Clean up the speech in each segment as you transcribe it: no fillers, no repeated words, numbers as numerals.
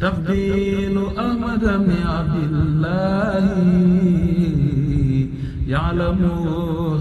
تفضيل أحمد بن عبد الله يعلم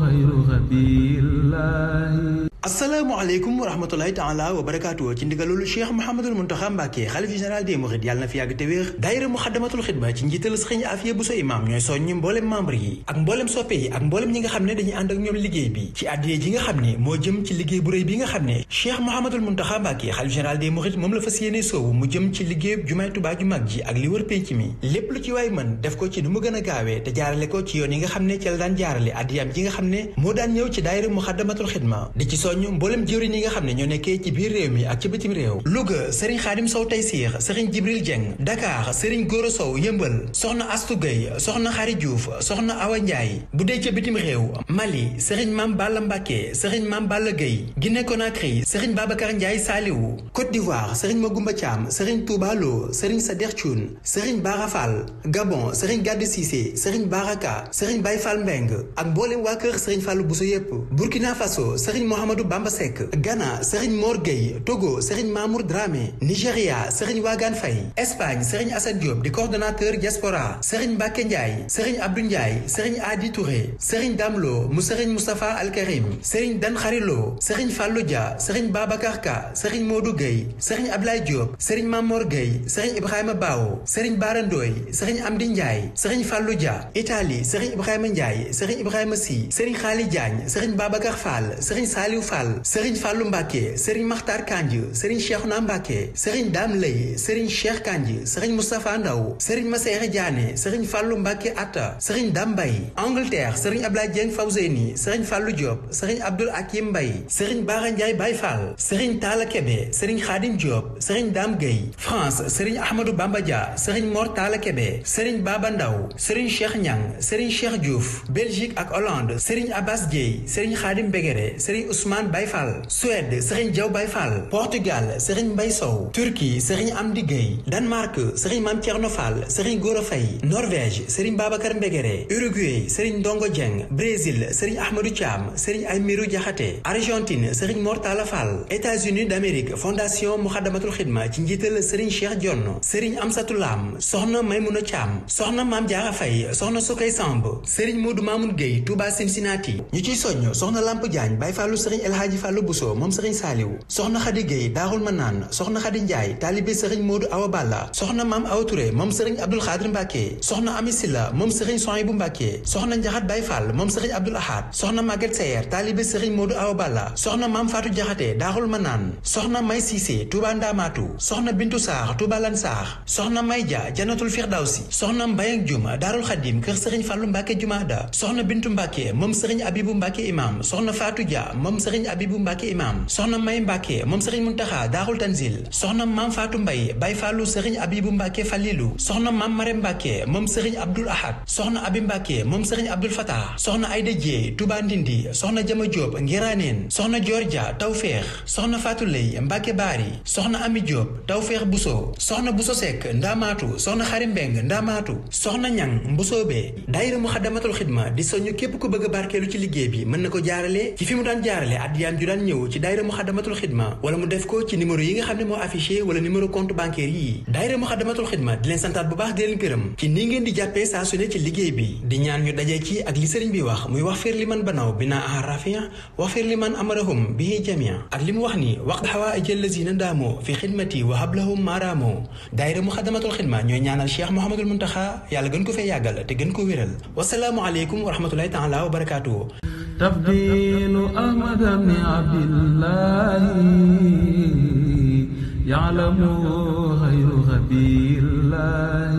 غير غبي الله. asalaamaaleykum wa rahmatulahi taala wa barakaatu ci ndigalul Cheikh Mouhamadul Mountakha Mbacké xalifa général des mourides yàlla na fi yàgg te wéer daayira Muxaddamatul Xidma ci njiital Sëriñ Afiya Buso imam ñooy soññi mboolem membre yi ak mboolem soppe yi ak mboolem ñi nga xam ne dañuy ànd ak ñoom liggéey bi ci àddiyee ji nga xam ne moo jëm ci liggéey bu rëy bi nga xam ne Cheikh Mouhamadul Mountakha Mbacké xalifa général des mourides moom la fas yéene soobu mu jëm ci liggéey jumaay Tuubaa ju mag ji ak li wër penc mi lépp lu ci waay mën def ko ci nu mu gën a gaawee te jaarale ko ci yoon yi nga xam ne ci la daan jaarale àddiyaam ji nga xam ne moo daan ñëw ci daayira Muxaddamatul Xidma di ci soññ mboolem jëwriñ yi nga xam ne ñoo nekkee ci biir réew mi ak ci bitim réew Louga Serigne Khadim Sow Taysiir Serigne Jibril Dieng Dakar Serigne Goro Sow Yëmbal soxna Astu Gueye soxna Xari Diouf soxna Awa Ndiaye bu dee ca bitim réew Mali Serigne Mame Balla Mbacké Serigne Mame Balla Gueye Guinée Conakry Serigne Babacar Ndiaye Saliou Côte d'Ivoire Serigne Magoumba Thiam Serigne Touba Lo Serigne Sader Thioune Serigne Bara Fall Gabon Serigne Gadde Cissé Serigne Baraka Serigne Baye Fall Mbeng ak mboolem waa kër Serigne Fallou Bousso yépp Burkina Faso Serigne Mohamedou Bamba Seck Ghana Serigne Mor Gueye Togo Serigne Mamour Dramé Nigéria Serigne Wagan Faye Espagne Serigne Assane Diop di coordonnateur diaspora Serigne Mbacké Ndiaye Serigne Abdou Ndiaye Serigne Adi Touré Serigne Damlo mu Serigne Moustapha Al Karim Serigne Dan Kharilo Serigne Fallou Dia Serigne Babacar Ka Serigne Modou Gueye Serigne Ablaye Diop Serigne Mamor Gueye Serigne Ibrahima Bao Serigne Bara Ndoye Serigne Amdi Ndiaye Serigne Fallou Dia Italie Serigne Ibrahima Ndiaye Serigne Ibrahima Sy Serigne Khali Diagne Serigne Babacar Fall Serigne Saliou Fall Serigne Fallou Mbacké Serigne Makhtar Kandji Serigne Cheikhouna Mbacké Serigne Dame Leye Serigne Cheikh Kandji Serigne Moustapha Ndaw Serigne Masseere Diané Serigne Fallou Mbacké Atta Serigne Dambay Angleterre Serigne Ablaye Dieng Fawzeyni Serigne Fallou Diop Serigne Abdoul Hakim Mbaye Serigne Bara Ndiaye Baye Fall Serigne Talla Kébé Serigne Khadim Diop Serigne Dame Gueye France Serigne Ahmadou Bamba Dia Serigne Mor Talla Kébé Serigne Baba Ndaw Serigne Cheikh Niang Serigne Cheikh Diouf Belgique ak Hollande Serigne Abbas Dieye Serigne Khadim Begere Serigne Ousmane Baye Fall Suède Serigne Diaw Baye Fall Portugal Serigne Mbaye Sow Turquie Serigne Amdi Gueye Danemark Serigne Mame Thierno Fall Serigne Gora Faye Norvège Serigne Babacar Mbegere Uruguay Serigne Ndongo Dieng Brésil Serigne Ahmadou Thiam Serigne Aymirou Diakhaté Argentine Serigne Mortala Fall États-Unis d'Amérique Fondation Muxaddamatul Xidma ci njiital Serigne Cheikh Dione Serigne Amsatou Lam Soxna Maymouna Thiam Soxna Mame Diarra Faye Soxna Sokay Samb Serigne Modou Mamoun Gueye Touba Cincinnati ñu ciy soññ Soxna Lamp Diagne Baye Fallu Serigne El Hadji Fallou Bousso moom Serigne Saliou soxna Khady Gueye Daarul Manaan soxna Khady Ndiaye taalibe Serigne Modou Awa Balla soxna Mame Awa Touré moom Serigne Abdoul Khadr Mbacké soxna Ami Silla moom Serigne Souhaïbou Mbacké soxna Ndiakhat Baye Fall moom Serigne Abdoul Ahad soxna Maguette Sayer taalibe Serigne Modou Awa Balla soxna Mame Fatou Diakhaté Daarul Manaan soxna May Cissé Touba Ndamatu soxna Bintou Sarr Touba Lansar soxna May Dia Jannatul Firdawsi soxna Mbayang Dioum Daarul Khadim kër Serigne Fallou Mbacké Jumaada soxna Bintou Mbacké moom Serigne Abibou Mbacké imam soxna Fatou Dia moom Serigne Abibou Mbacké imam soxna May Mbacké moom Serigne Mountakha Daarul Tanzil soxna Mame Fatou Mbaye Baye Fallou Serigne Abibou Mbacké Falilou soxna Mame Marème Mbacké moom Serigne Abdoul Ahad soxna Abi Mbacké moom Serigne Abdoul Fatah soxna Aïda Dieye Touba Ndindi soxna Jama Diop Ngiraneen soxna Georgia Tawfeex soxna Fatou Lay Mbacké Bari soxna Ami Diop Tawfeex Bousso soxna Bousso Seck Ndamatu soxna Xari Mbeng Ndamatu soxna Ñang Mbusoobe daayira Muxaddamatul Xidma di soñu képp ku bëgg a barkeelu ci liggéey bi mën na ko jaarale ci fi mu daan jaarale addiyaam ju daan ñëw ci daayira Muxaddamatul Xidma wala mu def ko ci numéro yi nga xam ne moo affiché wala numéro compte bancaire yi daayira Muxaddamatul Xidma di leen santaat bu baax di leen gërëm ci ni ngeen di jàppee saa su ne ci liggéey bi di ñaan ñu dajee ci ak li sëriñ bi wax muy wax fiir li man banaw bina ahar rafia wax fiir li man amarahum bihi jamia ak li mu wax ni waqt xawaa ajal lazina daamoo fi xidmati wa hablahum maaraamoo daayira Muxaddamatul Xidma ñooy ñaanal Cheikh Mouhamadul Mountakha yàlla gën ko fee yàggal te gën ko wéral wasalaamu aleykum wa rahmatullahi taala wa barakaatuhu تفضيل أحمد بن عبد الله يعلم غير غبي الله